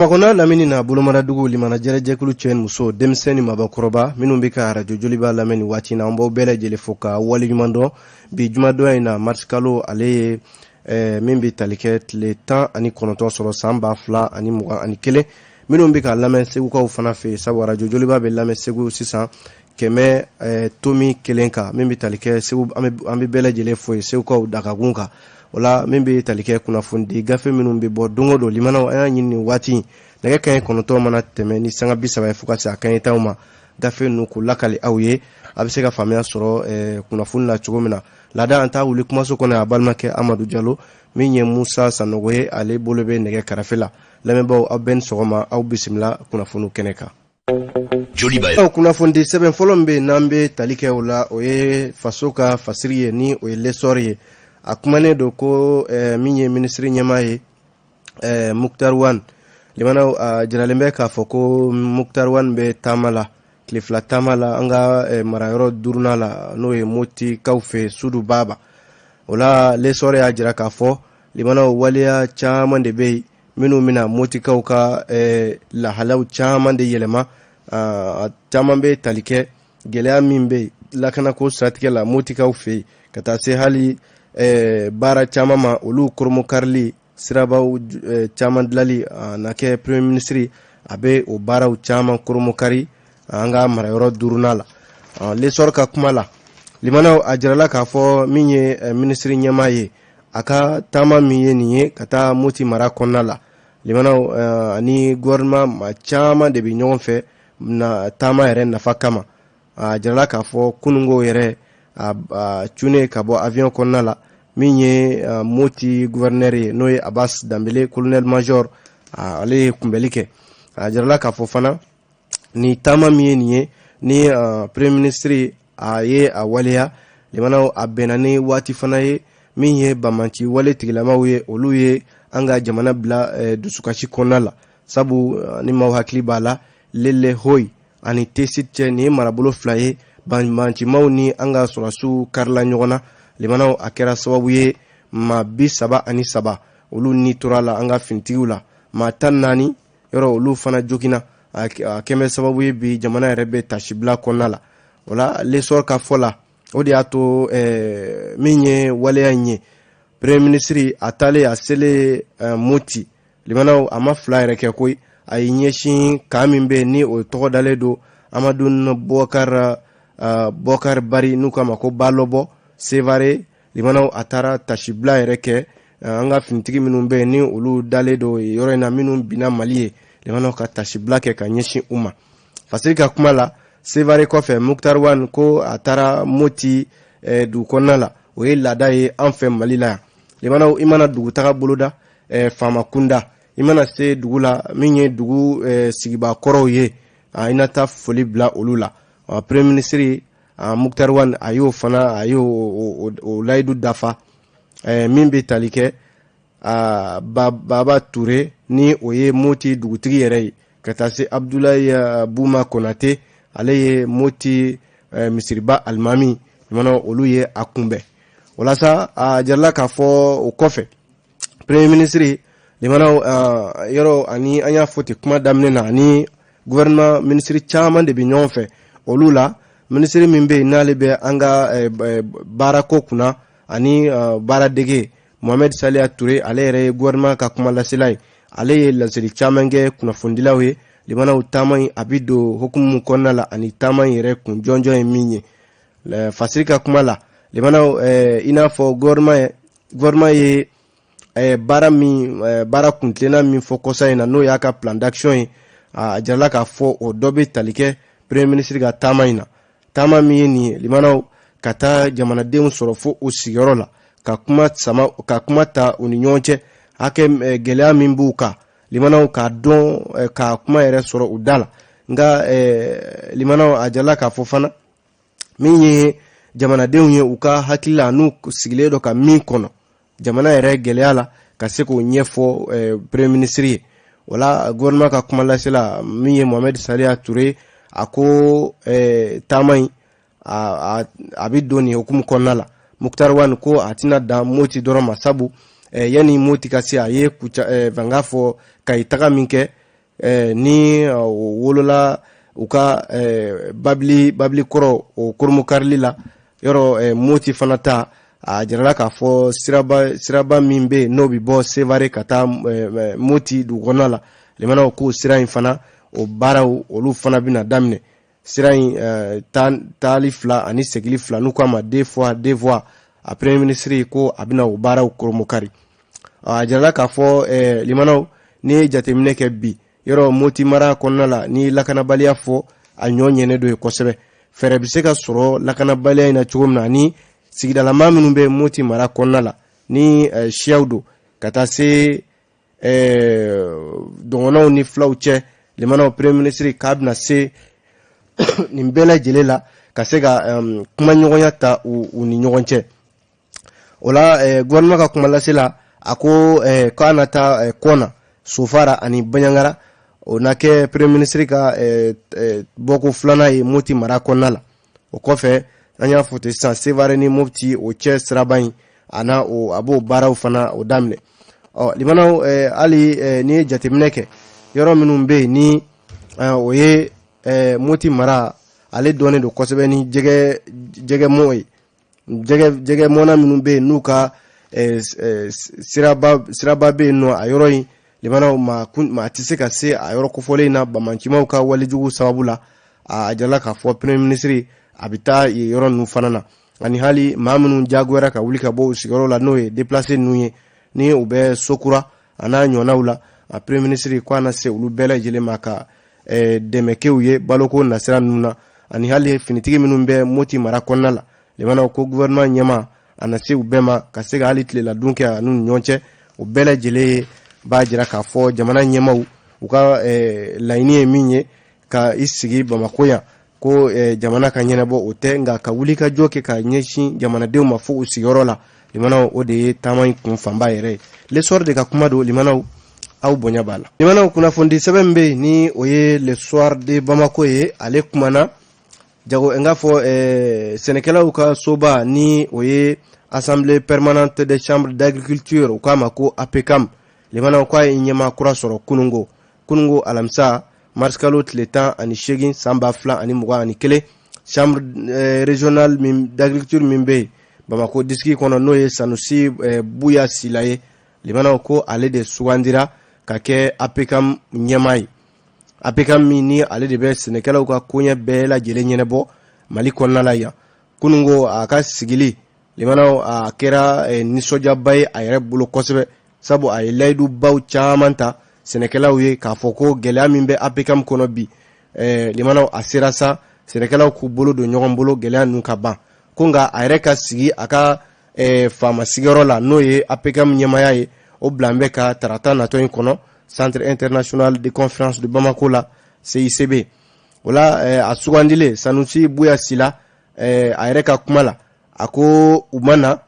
Bamakɔ n'a lamini na bolomadadugu limana jɛrɛjɛkulu cɛ ni muso, denmisɛn ni mabakɔrɔba minnu bɛ ka arajo Joliba lamɛn nin waati na, an b'aw bɛɛ lajɛlen fo ka waleɲuman dɔn. Bi jumadon in na, marisikalo ale ye min bɛ tali kɛ tile 19 sɔrɔ san 2021. Minnu bɛ ka lamɛn segukaw fana fɛ yen, sabu arajo Joliba bɛ lamɛn Segu sisan kɛmɛ tomi kelen kan, min bɛ tali kɛ Segu, an bɛ bɛɛ lajɛlen fo yen segukaw dagagun kan. O la, min bɛ tali kɛ kunnafonidi gafe minnu bɛ bɔ don o don, limanaw, an y'a ɲini nin waati nɛgɛ kanɲɛ 9 mana tɛmɛ ni sanga 30 ye fo ka se a kanɲɛ 10 ma, gafe ninnu k'u lakali aw ye, a bɛ se ka faamuya sɔrɔ kunnafoni na cogo min na. Laada an t'a wuli kumaso kɔnɔ, a balimakɛ Amadu Jalo, min ye Musa Sanogo ye, ale bolo bɛ nɛgɛ karafe la. Lamɛnbaaw, aw bɛɛ ni sɔgɔma, aw bisimila kunnafoniw kɛnɛ kan. Joliba. Kunnafonidi sɛbɛn fɔlɔ min bɛ yen n'an bɛ tali kɛ o la, o ye faso ka fasiri ye, ni o ye L'Essor ye. A kumanen don ko min ye minisiri ɲɛmaa ye, Moctar Ouane, limanaw, a jiralen bɛ k'a fɔ ko Moctar Ouane bɛ taama la, tile 2 taama la an ka marayɔrɔ duurunan la, n'o ye Motikaw fɛ, Sudu Baba. O la, L'Essor y'a jira k'a fɔ, limanaw, waleya caman de bɛ yen minnu bɛna Motikaw ka lahalaw caman de yɛlɛma. Caman bɛ tali kɛ gɛlɛya min bɛ yen lakanako siratigɛ la Motikaw fɛ yen, ka taa se hali baara caman ma, olu koromokarili, sirabaw caman dilali na kɛ. Premier ministre a bɛ o baaraw caman koromokari an ka marayɔrɔ duurunan la. L'Essor ka kuma la, limanaw, a jirala k'a fɔ min ye minisiri ɲɛmaa ye, a ka taama min ye nin ye ka taa Moti mara kɔnɔna la, limanaw, ani gouvernement maa caman de bɛ ɲɔgɔn fɛ na taama yɛrɛ nafa kama. A jirala k'a fɔ kununko yɛrɛ, a cunnen ka bɔ avion kɔnɔna la, min ye Moti gouverneur ye, n'o ye Abbas Danbele, colonel major, ale ye kunbɛli kɛ. A jirala k'a fɔ fana, ni taama min ye nin ye, ni premier ministre a ye a waleya, limanaw, a bɛnna ni waati fana ye min ye banbanci wale tigilamaw ye, olu ye an ka jamana bila dusukasi kɔnɔna la, sabu ni maaw hakili b'a la, Lelehoyi ani Tesit cɛ, nin ye marabolo fila ye, banbancimaw ni an ka sɔrɔdasiw karila ɲɔgɔn na. Limanaw, a kɛra sababu ye maa 33, olu ni tora la an ka finitigiw la, maa 14 yɔrɔ, olu fana joginna. A kɛmɛ sababu ye bi jamana yɛrɛ bɛ tasibila kɔnɔna la. O la, L'Essor ka fɔ la, o de y'a to min ye waleya in ye, premier ministre a taalen, a selen Moti, limanaw, a ma fila yɛrɛ kɛ koyi, a y'i ɲɛsin camp min bɛ yen ni o tɔgɔ dalen don Amadu Bɔkari Bari, n'u k'a ma ko Balɔbɔ Sevare. Limanaw, a taara tasibila yɛrɛ kɛ an ka finitigi minnu bɛ yen ni olu dalen don yɔrɔ in na, minnu binna Mali ye, limanaw, ka tasibila kɛ ka ɲɛsin u ma. Fasiri ka kuma la, Sevare kɔfɛ, Moctar Ouane ko a taara Moti dugu kɔnɔna la. O ye laada ye an fɛ Mali la yan. Limanaw, i mana dugutaga boloda, faama kunda, i mana se dugu la, min ye dugu sigibaa kɔrɔw ye, i na taa foli bila olu la. Premier ministre Moctar Ouane, a y'o fana, a y'o o layidu dafa. Min bɛ tali kɛ Baba Ture, ni o ye Moti dugutigi yɛrɛ ye, ka taa se Abudulayi Buma Konate, ale ye Moti misiriba alimami, limanaw, olu ye a kunbɛn. Walasa a jirala k'a fɔ o kɔfɛ, premier ministre, limanaw, yɔrɔ ani an y'a fɔ ten kuma daminɛ na, ani gouvernement ministre caman de bɛ ɲɔgɔn fɛ. Olu la, ministre min bɛ yen n'ale bɛ an ka baarako kunna ani baaradege, Mohamed Saliya Ture, ale yɛrɛ ye gouvernement ka kumalasela ye, ale ye laseli caman kɛ kunnafonidilaw ye. Limanaw, taama in a bɛ don hukumu kɔnɔna la, ani taama in yɛrɛ kun jɔnjɔn ye min ye, fasiri ka kuma la, limanaw, i n'a fɔ gouvernement ye baara min, baara kuntilenna min fɔ kɔsa in na, n'o y'a ka plan d'action ye, a jirala k'a fɔ o dɔ bɛ tali kɛ premier ministre ka taama in na. Taama min ye nin ye, limanaw, ka taa jamanadenw sɔrɔ fo u sigiyɔrɔ la, ka kuma sama, ka kuma ta u ni ɲɔgɔn cɛ, hakɛ gɛlɛya min b'u kan, limanaw, k'a dɔn, ka kuma yɛrɛ sɔrɔ u da la. Nka limanaw, a jirala k'a fɔ fana, min ye jamanadenw ye, u ka hakili la n'u sigilen don ka min kɔnɔ jamana yɛrɛ gɛlɛya la, ka se k'o ɲɛfɔ premier ministre ye. Wala gouvernement ka kuma lasela min ye Mohamed Saliya Ture, a ko taama in a bɛ don nin hukumu kɔnɔna la. Moctar Ouane ko a tɛna dan Moti dɔrɔn ma, sabu yanni Moti ka se, a ye Kuca fanga fɔ Kayi taga min kɛ. Ni o wolola u ka babili babili kɔrɔ o koromokarili la yɔrɔ, Moti fana ta, a jirala k'a fɔ siraba min bɛ yen n'o bɛ bɔ Sevare ka taa Moti dugu kɔnɔna la, limanaw, k'o sira in fana, o baaraw olu fana bɛna daminɛ. Sira in taali fila ani segili fila, n'u k'a ma deux fois deux voies, a premier ministre ko a bɛna o baaraw koromokari. A jirala k'a fɔ, limanaw, n'i ye jateminɛ kɛ bi yɔrɔ Moti mara kɔnɔna la, ni lakanabaliya fɔ a ɲɔ ɲɛnɛ don ye kosɛbɛ, fɛɛrɛ bɛ se ka sɔrɔ lakanabaliya in na cogo min na, ani sigidalama minnu bɛ Moti mara kɔnɔna la, ni siyaw don ka taa se dɔgɔnɔw ni filaw cɛ, limanaw, premier ministre k'a bɛna se nin bɛɛ lajɛlen la ka se ka kumaɲɔgɔnya ta u ni ɲɔgɔn cɛ. O la, gouvernement ka kuma lase la, a ko k'a na taa Kɔna, Sofara ani Baɲangara. O na kɛ premier ministre ka bɔko filanan ye Moti mara kɔnɔna la. O kɔfɛ, an y'a fɔ ten sisan, Sevare ni Mopti o cɛ siraba in, a na o a b'o baaraw fana o daminɛ. Ɔ limanaw, hali n'i ye jateminɛ kɛ yɔrɔ minnu bɛ yen, ni o ye Moti mara, ale dɔnnen don kosɛbɛ ni jɛgɛmɔ ye. Jɛgɛ mɔnna minnu bɛ yen, n'u ka siraba bɛ yen nɔ, a yɔrɔ in, limanaw, maa tɛ se ka se a yɔrɔ kofɔlen in na bamancimaw ka walejugu sababu la. A jirala k'a fɔ premier ministre a bɛ taa yen yɔrɔ ninnu fana na, ani hali maa minnu jagoyara ka wuli ka bɔ u sigiyɔrɔ la, n'o ye déplacé ninnu ye, ni u bɛ Sokura a n'a ɲɔgɔnnaw la, a premier ministre ko a na se olu bɛɛ lajɛlen ma ka dɛmɛ kɛ u ye baloko nasira ninnu na, ani hali finitigi minnu bɛ Moti mara kɔnɔna la, limanaw, ko gouvernement ɲɛma a na se u bɛɛ ma ka se ka hali tilela dun kɛ a n'u ni ɲɔgɔn cɛ. O bɛɛ lajɛlen b'a jira k'a fɔ jamana ɲɛmaw u ka laɲini ye min ye ka i sigi Bamako yan ko jamana ka ɲɛnabɔ, o tɛ, nka ka wuli ka jɔ kɛ ka ɲɛsin jamanadenw ma fo u sigiyɔrɔ la, limanaw, o de ye taama in kun fanba yɛrɛ ye. L'Essor de ka kuma don, limanaw, aw bonya b'a la. Limanaw, kunnafonidi sɛbɛn min bɛ yen, ni o ye Le Soir de Bamako ye, ale kumana jago n k'a fɔ sɛnɛkɛlaw ka soba, ni o ye Assemblée permanente des chambres d'agriculture, u k'a ma ko APCAM, limanaw, k'a ye ɲɛmaa kura sɔrɔ kunungo alamisa, marisikalo tile 18, san 2021. Chambre régionale min d'agriculture min bɛ yen Bamako district kɔnɔ, n'o ye Sanusi Buya Sila ye, limanaw, ko ale de sugandira ka kɛ APCAM ɲɛmaa ye. APCAM min ni ale de bɛ sɛnɛkɛlaw ka koɲɛ bɛɛ lajɛlen ɲɛnabɔ Mali kɔnɔna la yan. Kunungo a ka sigili, limanaw, a kɛra nisɔndiyaba ye a yɛrɛ bolo kosɛbɛ, sabu a ye layidubaw caman ta sɛnɛkɛlaw ye k'a fɔ ko gɛlɛya min bɛ APCAM kɔnɔ bi, limanaw, a sera sa sɛnɛkɛlaw k'u bolo don ɲɔgɔn bolo, gɛlɛya ninnu ka ban. Ko nka a yɛrɛ ka sigi a ka faama sigiyɔrɔ la, n'o ye APCAM ɲɛmaya ye, o bila bɛ ka tarata natɔ in kɔnɔ, Centre international de conférence de Bamako la, CICB. O la, a sugandilen, Sanusi Buya Sila, a yɛrɛ ka kuma la, a ko u ma na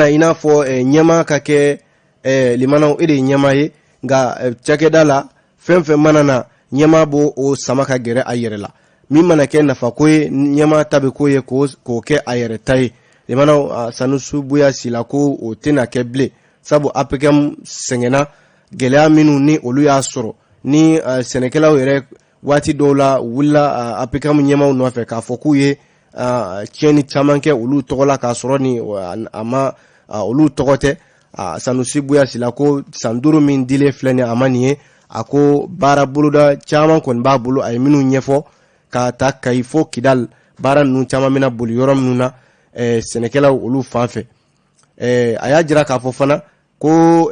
i n'a fɔ ɲɛmaa ka kɛ, limanaw, e de ye ɲɛmaa ye, nka cakɛda la, fɛn fɛn mana na, ɲɛmaa b'o o sama ka gɛrɛ a yɛrɛ la. Min mana kɛ nafako ye, ɲɛmaa ta bɛ k'o ye k'o kɛ a yɛrɛ ta ye. Limanaw, Sanusi Buya Sila ko o tɛna kɛ bilen, sabu APCAM sɛgɛnna gɛlɛya minnu ni olu y'a sɔrɔ, ni sɛnɛkɛlaw yɛrɛ waati dɔw la wulila APCAM ɲɛmaaw nɔfɛ k'a fɔ k'u ye tiɲɛni caman kɛ olu tɔgɔ la, k'a sɔrɔ ni a ma olu tɔgɔ tɛ. Sanusi Buya Sila ko san 5 min dilen filɛ nin, a ma nin ye. A ko baara boloda caman kɔni b'a bolo, a ye minnu ɲɛfɔ, ka ta Kayi fo Kidal, baara ninnu caman bɛna boli yɔrɔ minnu na sɛnɛkɛlaw olu fan fɛ. A y'a jira k'a fɔ fana ko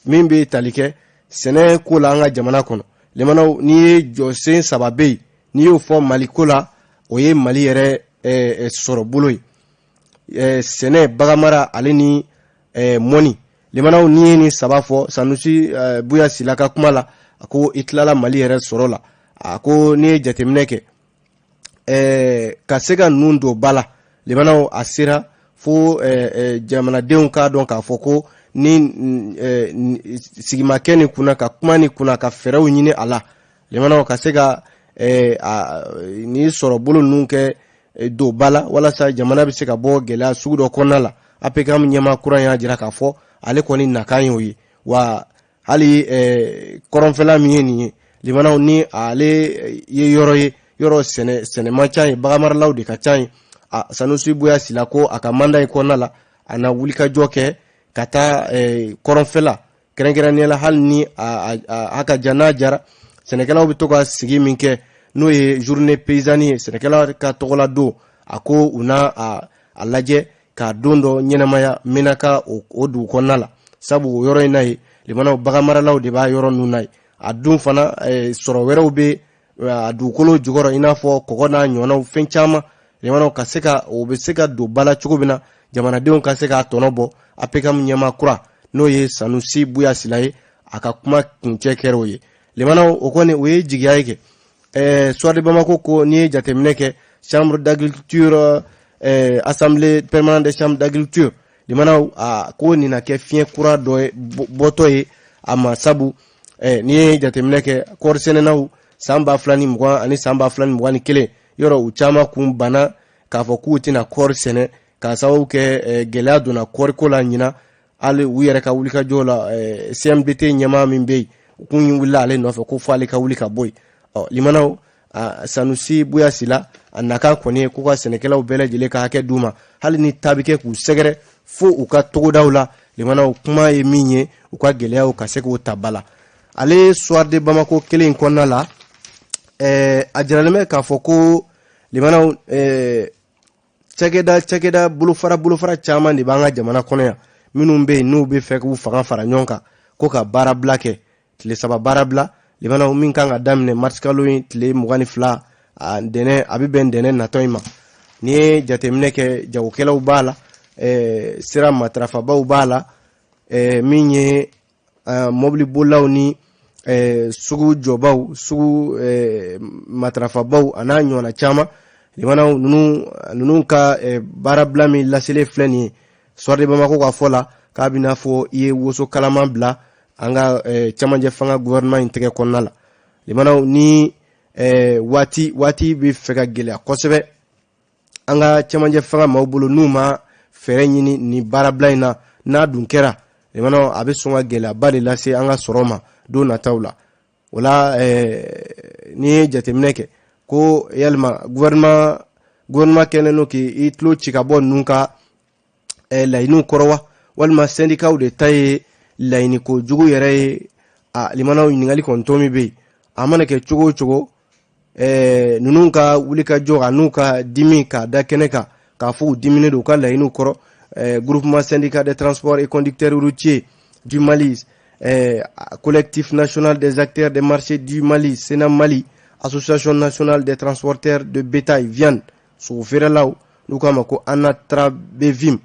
min bɛ tali kɛ sɛnɛ ko la an ka jamana kɔnɔ, limanaw, n'i ye jɔsen saba bɛ yen, n'i y'o fɔ Mali ko la, o ye Mali yɛrɛ sɔrɔ bolo ye: sɛnɛ, baganmara ale ni mɔni. Limanaw, n'i ye nin saba fɔ, Sanusi Buya Sila ka kuma la, a ko i tilala Mali yɛrɛ sɔrɔ la. A ko n'i ye jateminɛ kɛ ka se ka ninnu don ba la, limanaw, a sera fo jamanadenw k'a dɔn k'a fɔ ko ni sigimakɛ nin kunna, ka kuma nin kunna, ka fɛɛrɛw ɲini a la, limanaw, ka se ka nin sɔrɔ bolo ninnu kɛ don ba la walasa jamana bɛ se ka bɔ gɛlɛya sugu dɔ kɔnɔna la. APCAM ɲɛmaa kura y'a jira k'a fɔ ale kɔni nakan y'o ye wa. Hali kɔrɔnfɛla min ye nin ye, limanaw, ni ale ye yɔrɔ ye, yɔrɔ sɛnɛ man ca ye, baganmaralaw de ka ca ye. A Sanusi Buya Sila ko a ka mandat in kɔnɔna la, a na wulikajɔ kɛ ka taa kɔrɔnfɛla kɛrɛnkɛrɛnnenya la, hali ni a ka jan n'a jara, sɛnɛkɛlaw bɛ to ka sigi min kɛ, n'o ye journée paysanne ye, sɛnɛkɛlaw ka tɔgɔla don. A ko u na a lajɛ ka don dɔ ɲɛnamaya Menaka, o dugu kɔnɔna la, sabu o yɔrɔ in na ye, limanaw, baganmaralaw de b'a yɔrɔ ninnu na ye. A dun fana, sɔrɔ wɛrɛw bɛ a dugukolo jukɔrɔ, i n'a fɔ kɔgɔ n'a ɲɔgɔnnaw, fɛn caman, limanaw, ka se ka o bɛ se ka don ba la cogo min na, jamanadenw ka se k'a tɔnɔ bɔ. APCAM ɲɛmaa kura, n'o ye Sanusi Buya Sila ye, a ka kuma kuncɛ kɛra o ye. Limanaw, o kɔni o ye jigiya ye kɛ. Soir de Bamako ko n'i ye jateminɛ kɛ, chambre d'agriculture, assemblée permanente des chambres d'agriculture, limanaw, a ko nin na kɛ fiɲɛ kura dɔ ye bɔtɔ ye a ma, sabu n'i ye jateminɛ kɛ, kɔɔri sɛnɛnaw, san 2020 ani san 2021, yɔrɔ u caman kun banna k'a fɔ k'u tɛna kɔɔri sɛnɛ, k'a sababu kɛ gɛlɛya donna kɔɔriko la ɲinan. Hali u yɛrɛ ka wulikajɔ la, CMDT ɲɛmaa min bɛ yen, u kun wulila ale nɔfɛ ko fo ale ka wuli ka bɔ yen. Ɔ limanaw, Sanusi Buya Sila, a nakan kɔni ye k'u ka sɛnɛkɛlaw bɛɛ lajɛlen ka hakɛ d'u ma, hali ni ta bɛ kɛ k'u sɛgɛrɛ fo u ka togodaw la. Limanaw, kuma ye min ye, u ka gɛlɛyaw ka se k'o ta ba la. Ale Soir de Bamako kelen in kɔnɔna la, a jiralen bɛ k'a fɔ ko, limanaw, cakɛda bolofara caman de b'an ka jamana kɔnɔ yan, minnu bɛ yen n'u bɛ fɛ k'u fanga fara ɲɔgɔn kan ko ka baarabila kɛ, tile 3 baarabila, limanaw, min kan ka daminɛ marisikalo in tile 22, a ntɛnɛn, a bɛ bɛn ntɛnɛn natɔ in ma. N'i ye jateminɛ kɛ, jagokɛlaw b'a la, sira matarafabaw b'a la, min ye mɔbilibolilaw ni sugu jɔbaw, sugu matarafabaw, a n'a ɲɔgɔnna caman. Limanaw, ninnu ka baarabila min laselen filɛ nin ye, Soir de Bamako ka fɔ la, k'a bɛna fɔ i ye woso kalaman bila an ka cɛmancɛ fanga gouvernement in tɛgɛ kɔnɔna la. Limanaw, ni waati bɛ fɛ ka gɛlɛya kosɛbɛ an ka cɛmancɛ fanga maaw bolo, n'u ma fɛɛrɛ ɲini nin baarabila in na, n'a dun kɛra, limanaw, a bɛ sɔn ka gɛlɛyaba de lase an ka sɔrɔ ma don nataw la. O la, n'i ye jateminɛ kɛ ko yalima gouvernement kɛlen don k'i tulo ci ka bɔ ninnu ka laɲiniw kɔrɔ wa, walima sɛndikaw de ta ye laɲini ko jugu yɛrɛ ye? A limanaw, ɲininkali kɔni tɔ min bɛ yen, a mana kɛ cogo o cogo, ninnu ka wulikajɔ a n'u ka dimi k'a da kɛnɛ kan k'a fɔ u diminen don u ka laɲiniw kɔrɔ, Groupement syndical des transports et conducteurs routiers du Mali, Collectif national des acteurs des marchés du Mali, Sénat Mali, Association nationale des transporteurs de bétail, viande, sogofeerelaw, n'u k'a ma ko ANATRABEVIM,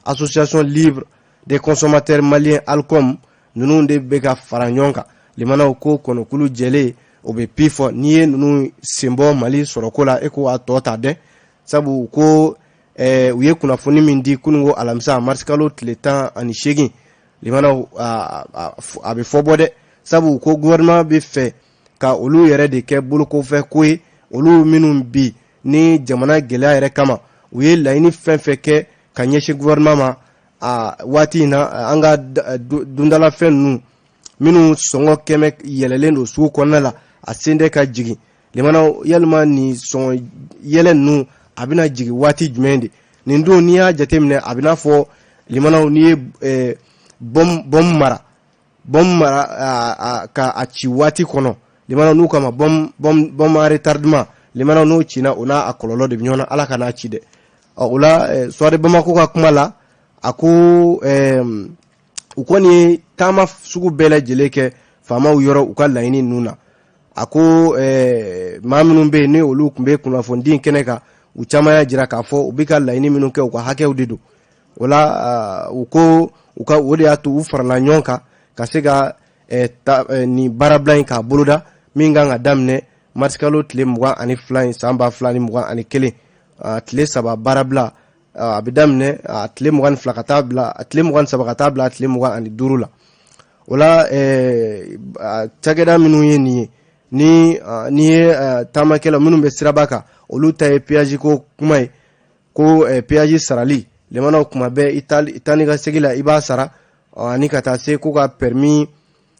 Association libre des consommateurs maliens, ALCOM, ninnu de bɛ ka fara ɲɔgɔn kan. Limanaw, ko kɔnɔkulu jɛlen, o bɛ pi fɔ. N'i ye ninnu senbɔ Mali sɔrɔko la, e ko a tɔ ta dɛ, sabu ko u ye kunnafoni min di kununko alamisa, marisikalo tile 18, limanaw, a bɛ fɔ bɔ dɛ, sabu ko gouvernement bɛ fɛ ka olu yɛrɛ de kɛ bolokɔfɛ ko ye, olu minnu bi ni jamana gɛlɛya yɛrɛ kama, u ye laɲini fɛn fɛn kɛ ka ɲɛsin gouvernement ma a waati in na. An ka dundalafɛn ninnu minnu sɔngɔ kɛmɛ yɛlɛlen don sugu kɔnɔna la, a sen tɛ ka jigin. Limanaw, yalima nin sɔngɔ yɛlɛ ninnu, a bɛna jigin waati jumɛn de? Nin don, n'i y'a jateminɛ, a bɛna fɔ, limanaw, n'i ye bɔn mara, bɔn mara ka a ci waati kɔnɔ, limanaw, n'u kama bombe à retardement, limanaw, n'o cina, o n'a a kɔlɔlɔ de bɛ ɲɔgɔn na. Ala ka n'a ci dɛ. Ɔ o la, Soir de Bamako ka kuma la, a ko u kɔni ye taama sugu bɛɛ lajɛlen kɛ faamaw yɔrɔ u ka laɲini ninnu na. A ko maa minnu bɛ yen, ni olu tun bɛ kunnafoni kɛnɛ kan, u caman y'a jira k'a fɔ u bɛ ka laɲini minnu kɛ, u ka hakɛw de don. O la, u ko u ka o de y'a to u farala ɲɔgɔn kan ka se ka nin baarabila in k'a boloda, min kan ka daminɛ marisikalo tile 22 in, san 2021, tile 3 baarabila. A bɛ daminɛ a tile 22 ka taa bila a tile 23 ka taa bila a tile 25 la. O la, cakɛda minnu ye nin ye, ni n'i ye taamakɛla minnu bɛ siraba kan, olu ta ye péage ko kuma ye, ko péage sarali, limanaw, kuma bɛɛ i taa ni ka segin la, i b'a sara, ani ka taa se ko ka permis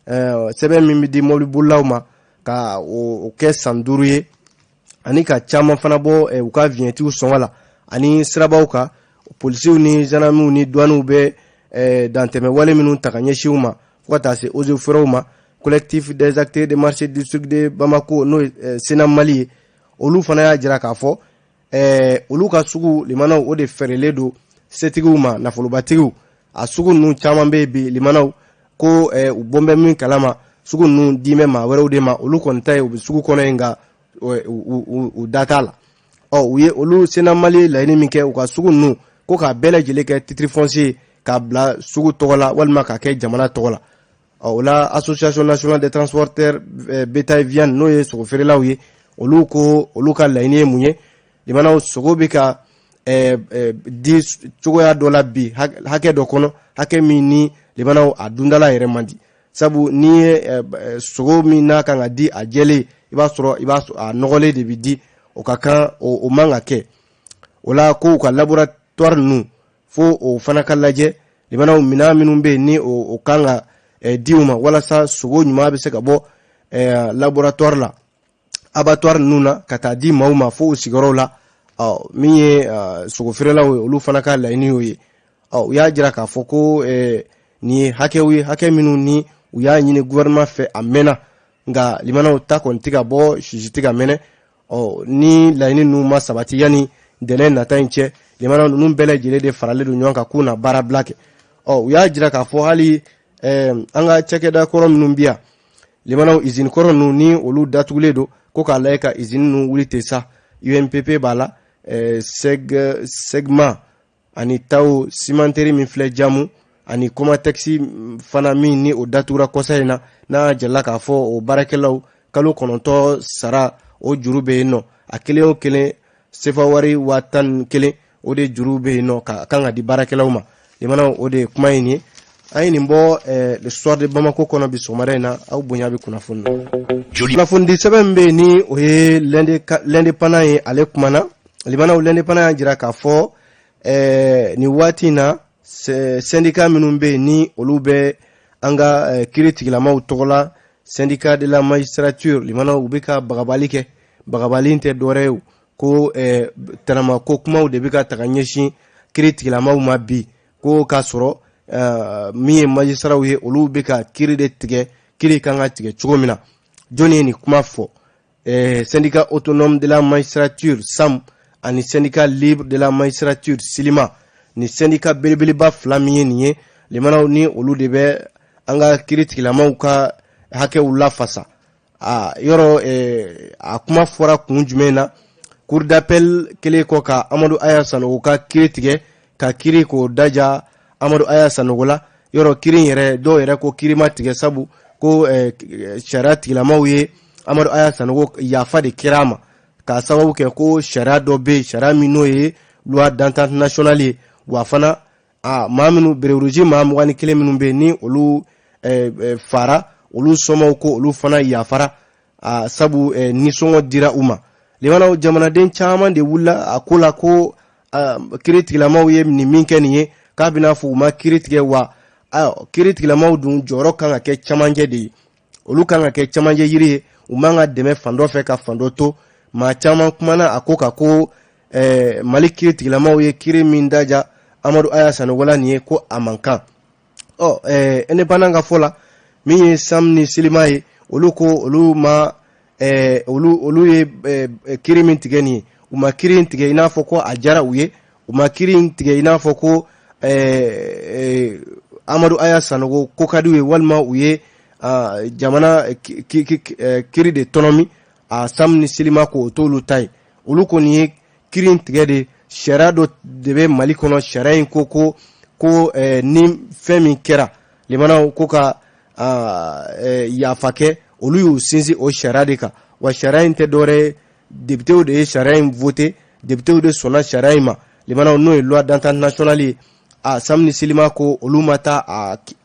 Sɛbɛn min bɛ di mɔbilibolilaw ma ka o kɛ san 5 ye, ani ka caman fana bɔ u ka vignettew sɔngɔ la, ani sirabaw kan polisiw ni gendarmew ni douanew bɛ dantɛmɛ wale minnu ta ka ɲɛsin u ma, fo ka taa se eaux et forêts ma. Collectif des acteurs de marché district de Bamako, n'o ye Sena Mali ye, olu fana y'a jira k'a fɔ olu ka sugu limanaw, o de fɛrɛlen don setigiw ma, nafolobatigiw. A sugu ninnu caman bɛ yen bi limanaw, ko u bɔn bɛ min kalama, sugu ninnu di bɛ maa wɛrɛw de ma. Olu kɔni ta ye u bɛ sugu kɔnɔ yen, nka u da t'a la. Ɔ, u ye olu Sena Mali laɲini min kɛ, u ka sugu ninnu ko k'a bɛɛ lajɛlen kɛ titre foncier, k'a bila sugu tɔgɔ la walima k'a kɛ jamana tɔgɔ la. Ɔ, o la, Association nationale des transporteurs bétail viande, n'o ye sogofeerelaw ye, olu ko olu ka laɲini ye mun ye? Limanaw, sogo bɛ ka di cogoya dɔ la bi, hakɛ dɔ kɔnɔ, hakɛ min ni limanaw a dundala yɛrɛ man di, sabu n'i ye sogo min n'a kan ka di a jɛlen, i b'a sɔrɔ a nɔgɔlen de bɛ di. O ka kan, o man ka kɛ. O la, ko u ka laboratoire ninnu, fo o fana ka lajɛ limanaw, minɛn minnu bɛ yen ni o kan ka di u ma walasa sogo ɲuman bɛ se ka bɔ laboratoire la, abattoir ninnu na, ka taa di maaw ma fo u sigiyɔrɔw la. Ɔ, min ye sogo feerelaw ye, olu fana ka laɲini y'o ye. Ɔ, u y'a jira k'a fɔ ko nin ye hakɛw ye, hakɛ minnu ni u y'a ɲini gouvernement fɛ a mɛnna, nka limanaw ta kɔni tɛ ka bɔ, sisi tɛ ka mɛnɛ. Ɔ, ni laɲini ninnu ma sabati yanni délai nata in cɛ, limanaw, ninnu bɛɛ lajɛlen de faralen don ɲɔgɔn kan k'u na baarabila kɛ. Ɔ, u y'a jira k'a fɔ hali an ka cakɛda kɔrɔ minnu bi yan limanaw, usine kɔrɔ ninnu ni olu datugulen don, ko k'a lajɛ ka usine ninnu wuli ten sa. UMPP b'a la, SEGMA ani Tao cimenterie min filɛ Jamu, ani Comatex fana min ni o datugura kɔsa in na, n'a jirala k'a fɔ o baarakɛlaw kalo 9 sara, o juru bɛ yen nɔ. A kelen o kelen sefa wari 11,000, o de juru bɛ yen nɔ ka kan ka di baarakɛlaw ma. Limanaw, o de ye kuma in ye. An ye nin bɔ Le Soir de Bamako kɔnɔ bi sɔgɔmada in na. Aw bonya bɛ kunnafoni na. Kunnafonidi sɛbɛn min bɛ yen ni o ye L'Indépendant ye, ale kumana limanaw. L'Indépendant y'a jira k'a fɔ nin waati in na, syndicat minnu bɛ yen ni olu bɛ an ka kiiri tigilamaw tɔgɔ la, Syndicat de la magistrature, limanaw, u bɛ ka bagabali kɛ. Bagabali in tɛ dɔwɛrɛ ye ko tɛnɛma ko kumaw de bɛ ka taga ɲɛsin kiiri tigilamaw ma bi, ko k'a sɔrɔ min ye magistraw ye, olu bɛ ka kiiri de tigɛ, kiiri kan ka tigɛ cogo min na. Jɔnni ye nin kuma fɔ? Syndicat autonome de la magistrature, SAM, ani Syndicat libre de la magistrature, SILIMA. Ni syndicat belebeleba fila min ye nin ye limanaw, ni olu de bɛ an ka kiiri tigilamaw ka hakɛw lafasa. A yɔrɔ a kuma fɔra kun jumɛn na? Cour d'appel kɛlen kɔ ka Amadu Aya Sanogo ka kiiri tigɛ, ka kiiri k'o daja Amadu Aya Sanogo la, yɔrɔ kiiri in yɛrɛ, dɔw yɛrɛ ko kiiri ma tigɛ, sabu ko sariya tigilamaw ye Amadu Aya Sanogo yafa de kɛra a ma, k'a sababu kɛ ko sariya dɔ bɛ yen, sariya min n'o ye loi d'entente nationale ye. Wa fana, a maa minnu béret rouge maa 21 minnu bɛ yen ni olu fara, olu somɔgɔw ko olu fana yafara a, sabu nisɔngɔ dira u ma. Limanaw, jamanaden caman de wulila a ko la ko kiiri tigilamaw ye nin min kɛ nin ye, k'a bɛna fɔ u ma kiiri tigɛ wa. Kiiri tigilamaw dun jɔyɔrɔ kan ka kɛ camancɛ de ye, olu kan ka kɛ camancɛ yiri ye, u man ka dɛmɛ fan dɔ fɛ ka fan dɔ to. Maa caman kumana a ko kan ko Mali kiiri tigilamaw ye kiiri min daja Amadu Aya Sanogo la nin ye, ko a man kan. Ɔ, Indépendant ka fɔ la, min ye SAM ni SILIMA ye, olu ko olu ma olu ye kiiri min tigɛ nin ye, u ma kiiri in tigɛ i n'a fɔ ko a diyara u ye, u ma kiiri in tigɛ i n'a fɔ ko Amadu Aya Sanogo ko ka di u ye, walima u ye jamana kiiri de tɔnɔmi. A SAM ni SILIMA ko o t'olu ta ye. Olu kɔni ye kiiri in tigɛ de, sariya dɔ de bɛ Mali kɔnɔ, sariya in ko ni fɛn min kɛra limanaw, ko ka yafa kɛ, olu y'u sinsin o sariya de kan. Wa sariya in tɛ dɔwɛrɛ ye, députéw de ye sariya in voté, députéw de sɔnna sariya in ma limanaw, n'o ye loi d'entente nationale ye. A SAM ni SILIMA ko olu ma taa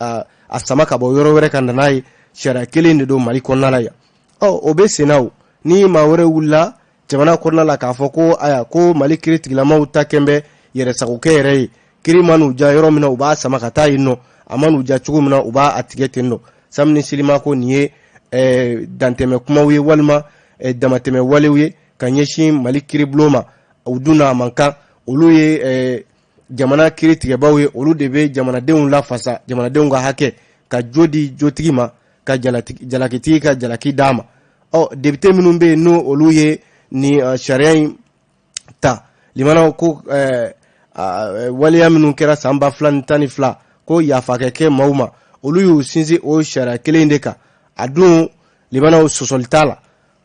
a sama ka bɔ yɔrɔ wɛrɛ ka na n'a ye, sariya kelen de don Mali kɔnɔna la yan. Ɔ, o bɛ sen na. O ni maa wɛrɛ wulila jamana kɔnɔna la k'a fɔ ko aya, ko Mali kiiri tigilamaw ta kɛn bɛ yɛrɛsagokɛ yɛrɛ ye, kiiri ma n'u ja yɔrɔ min na, u b'a sama ka taa yen nɔ, a ma n'u ja cogo min na, u b'a a tigɛ ten nɔ. Samini Silima ko nin ye dantɛmɛ kumaw ye walima damatɛmɛ walew ye ka ɲɛsin Mali kiiribulon ma. U dun n'a man kan, olu ye jamana kiiritigɛbaw ye, olu de bɛ jamanadenw lafasa, jamanadenw ka hakɛ, ka jo di jotigi ma, ka jalakitigi ka jalaki d'a ma. Ɔ, député minnu bɛ yen, n'o olu ye nin sariya in ta, limanaw, ko waleya minnu kɛra san 2012, ko yafa kɛ kɛ maaw ma, olu y'u sinsin o sariya kelen de kan. A dun, limanaw, sɔsɔli t'a la.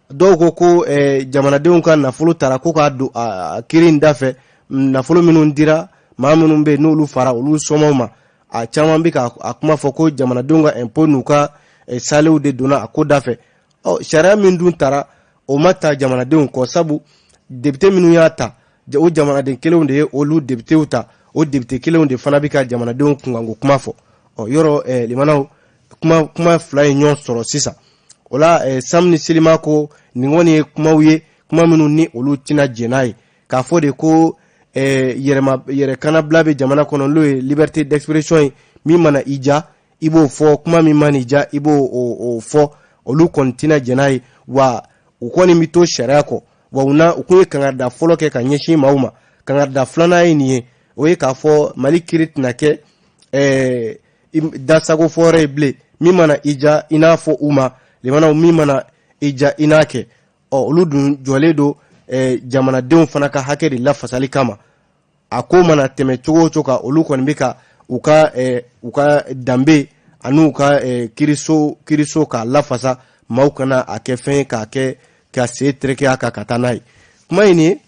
Dɔw ko ko jamanadenw ka nafolo tara ko k'a don a kiri in da fɛ, nafolo minnu dira maa minnu bɛ yen, n'olu fara olu somɔgɔw ma. A caman bɛ ka a kuma fɔ ko jamanadenw ka impôt n'u ka salew de donna a ko da fɛ. Ɔ, sariya min dun tara, o ma ta jamanadenw kɔ, sabu député minnu y'a ta, o jamanaden kelenw de ye olu députéw ta, o député kelenw de fana bɛ ka jamanadenw kunkanko kuma fɔ. Ɔ, yɔrɔ limanaw, kuma fila ye ɲɔgɔn sɔrɔ sisan. O la, Samini Silima ko nin kɔni ye kumaw ye, kuma minnu ni olu tɛna jɛn n'a ye, k'a fɔ de ko yɛrɛma yɛrɛkanabila bɛ jamana kɔnɔ, n'o ye liberté d'expression ye. Min mana i ja, i b'o fɔ, kuma min mana i ja, i b'o o fɔ. Olu kɔni tɛna jɛn n'a ye, wa u kɔni bɛ to sariya kɔ. Wa u na u kun ye kangarida fɔlɔ kɛ ka ɲɛsin maaw ma. Kangarida filanan ye nin ye, o ye k'a fɔ Mali kiri tɛna kɛ dasago fɔyɔrɔ ye bilen. Min mana i ja, i n'a fɔ u ma, limanaw, min mana i ja, i n'a kɛ. Ɔ, olu dun jɔlen don jamanadenw fana ka hakɛ de lafasali kama. A ko mana tɛmɛ cogo o cogo kan, olu kɔni bɛ ka u ka danbe ani u ka kiiriso k'a lafasa, maaw kana a kɛ fɛn ye k'a kɛ ka sen tereke a kan ka taa n'a ye. Kuma in ye,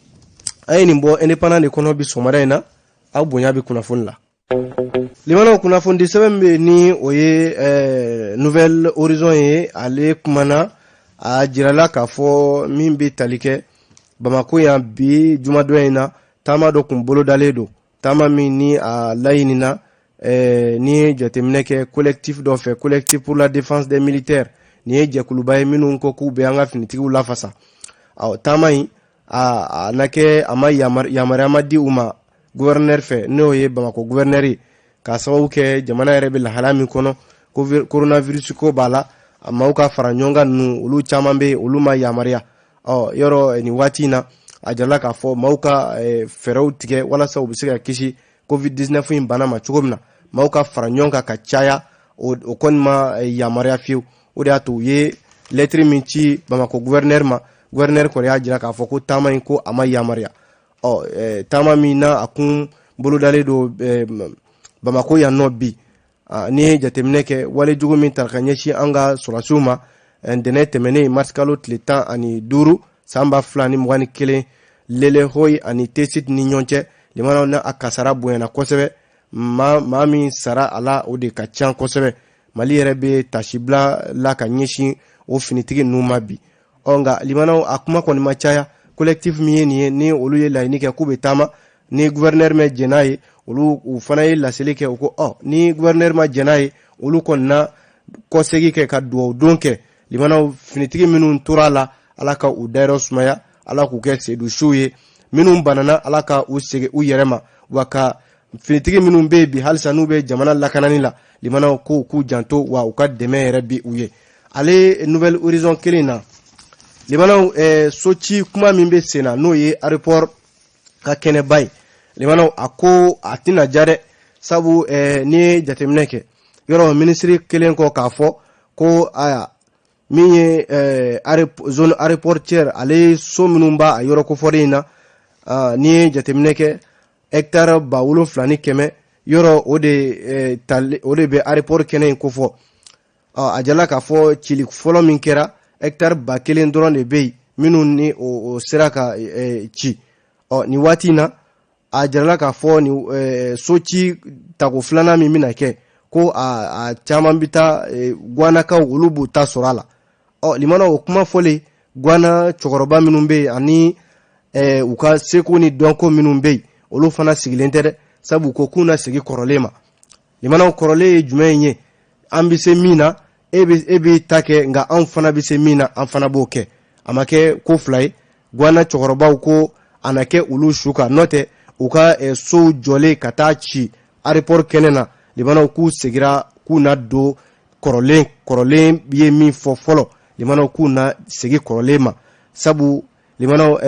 an ye nin bɔ Indépendant de kɔnɔ bi sɔgɔmada in na. Aw bonya bɛ kunnafoni la, limanaw. Kunnafoni sɛbɛn bɛ yen, ni o ye Nouvel Horizon ye. Ale kumana, a jirala k'a fɔ min bɛ tali kɛ Bamako yan bi jumadon in na, taama dɔ kun bolodalen don, taama min ni a laɲinina ni ye jateminɛ kɛ collectif dɔ fɛ, Collectif pour la défense des militaires. Nin ye jɛkuluba ye minnu ko k'u bɛ an ka finitigiw lafasa. Ɔ, taama in a na kɛ, a ma yamaruya ma di u ma gouverneur fɛ, n'o ye Bamakɔ gouverneur ye, k'a sababu kɛ jamana yɛrɛ bɛ lahala min kɔnɔ, coronavirus ko b'a la, a maaw ka fara ɲɔgɔn kan ninnu, olu caman bɛ yen, olu ma yamaruya. Ɔ, yɔrɔ nin waati in na, a jirala k'a fɔ maaw ka fɛɛrɛw tigɛ walasa u bɛ se ka kisi Covid 19 in bana ma cogo min na, maaw ka fara ɲɔgɔn kan ka caya, o kɔni ma yamaruya fiyewu. O de y'a to u ye lɛtiri min ci Bamakɔ gouverneur ma, gouverneur kɔni y'a jira k'a fɔ ko taama in, ko a ma yamaruya. Ɔ, taama min na a kun bolodalen don Bamakɔ yan nɔ bi, n'i ye jateminɛ kɛ, walejugu min ta ka ɲɛsin an ka sɔrɔdasiw ma ntɛnɛn tɛmɛnen, marisikalo tile 15 san 2021, Lelehoyi ani Tesit ni ɲɔgɔn cɛ, limanaw, na a kasara bonyana kosɛbɛ. Maa min sara a la, o de ka ca kosɛbɛ. Mali yɛrɛ bɛ tasibila la ka ɲɛsin o finitigi ninnu ma bi. Ɔ, nka limanaw, a kuma kɔni ma caya. Collectif min ye nin ye, ni olu ye laɲini kɛ k'u bɛ taama, ni gouverneur ma jɛn n'a ye, olu u fana ye laseli kɛ. U ko ɔ, ni gouverneur ma jɛn n'a ye, olu kɔni na kɔsegi kɛ ka dugawu don kɛ. Limanaw, finitigi minnu tora a la, Ala ka u dayɔrɔ sumaya, Ala k'u kɛ sedusiw ye. Minnu banana, Ala ka u segin u yɛrɛ ma. Wa ka finitigi minnu bɛ yen bi halisa, n'u bɛ jamana lakanani la, limanaw, ko k'u janto, wa u ka dɛmɛ yɛrɛ bi u ye. Ale Nouvel Horizon kelen na, limanaw, soci kuma min bɛ sen na, n'o ye aéroport ka kɛnɛba ye, limanaw, a ko a tɛna ja dɛ, sabu n'i ye jateminɛ kɛ, yɔrɔ minisiri kelen kɔ k'a fɔ ko aya min ye zone aéroportuaire, ale so minnu b'a a yɔrɔ kofɔlen in na, n'i ye jateminɛ kɛ, hectare 7100 yɔrɔ, o de bɛ aéroport kɛnɛ in kofɔ. A jala k'a fɔ cili fɔlɔ min kɛra, hectare 1000 dɔrɔn de bɛ yen minnu ni o sera ka ci. Ɔ, nin waati in na, a jirala k'a fɔ ni soci tako filanan min bɛna kɛ, ko a caman bɛ taa Gwanakaw, olu b'u ta sɔrɔ a la. Ɔ, limana, o kuma fɔlen, Gwana cɛkɔrɔba minnu bɛ yen ani u ka seko ni dɔnko minnu bɛ yen, olu fana sigilen tɛ dɛ, sabu ko k'u na segin kɔrɔlen ma. Limanaw, kɔrɔlen ye jumɛn ye? An bɛ se min na, e b'i ta kɛ, nka anw fana bɛ se min na, an fana b'o kɛ. A ma kɛ ko fila ye. Gwana cɛkɔrɔbaw ko a na kɛ olu su kan, n'o tɛ u ka sow jɔlen ka taa ci aéroport kɛnɛ na, limanaw, k'u segira k'u na don. Kɔrɔlen ye min fɔ fɔlɔ, limanaw, k'u na segin kɔrɔlen ma, sabu limanaw,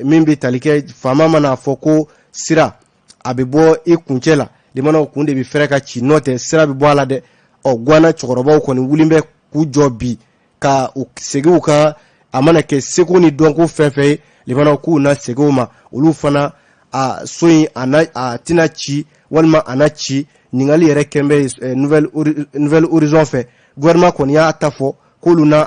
min bɛ tali kɛ faama mana fɔ ko sira a bɛ bɔ i kuncɛ la, limanaw, kun de bɛ fɛrɛ ka ci, n'o tɛ sira bɛ bɔ a la dɛ. Ɔ, Gwana cɛkɔrɔbaw kɔni wulilen bɛ k'u jɔ bi ka u segin u ka, a mana kɛ seko ni dɔnko fɛn fɛn ye, limanaw, k'u na segin o ma. Olu fana, a so in a na a tɛna ci walima a na ci, ɲininkali yɛrɛ kɛn bɛ Nouvel Horizon fɛ. Gouvernement kɔni y'a ta fɔ k'olu na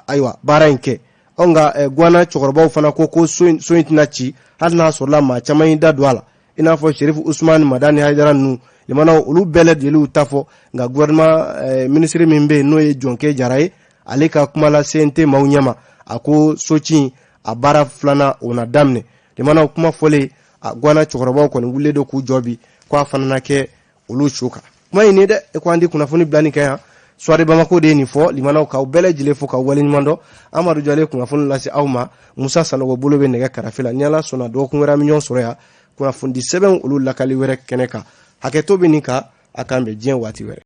ayiwa baara in kɛ. Ɔ, nka Gwana cɛkɔrɔbaw fana ko so in tɛna ci, hali n'a sɔrɔla maa caman y'i da don a la, i n'a fɔ Serifu Usumani Madani Hayidara ninnu. Limanaw, olu bɛɛ lajɛlen ta fɔ, nka gouvernement minisiri min bɛ yen, n'o ye Jɔnkɛ Jara ye, ale ka kuma la CNT maaw ɲɛma, a ko soci in a baara filanan o na daminɛ. Limanaw, kuma fɔlen, a Gwana cɛkɔrɔbaw kɔni wulilen don k'u jɔ bi ko a fana na kɛ olu su kan. Kuma in ne dɛ, e ko an di kunnafoni bila nin kɛ yan. Soir de Bamako de ye nin fɔ. Limanaw, k'aw bɛɛ lajɛlen fo k'aw waleɲuman dɔn. Amadu Jale kunnafoni lase aw ma, Musa Sanogo bolo bɛ nɛgɛ karafe la. Ni Ala sɔnna, dɔgɔkun wɛrɛ an bɛ ɲɔgɔn sɔrɔ yan kunnafonidi sɛbɛn olu lakali wɛrɛ kɛnɛ kan. Hakɛto bɛ nin kan, a k'an bɛn diɲɛ waati wɛrɛ.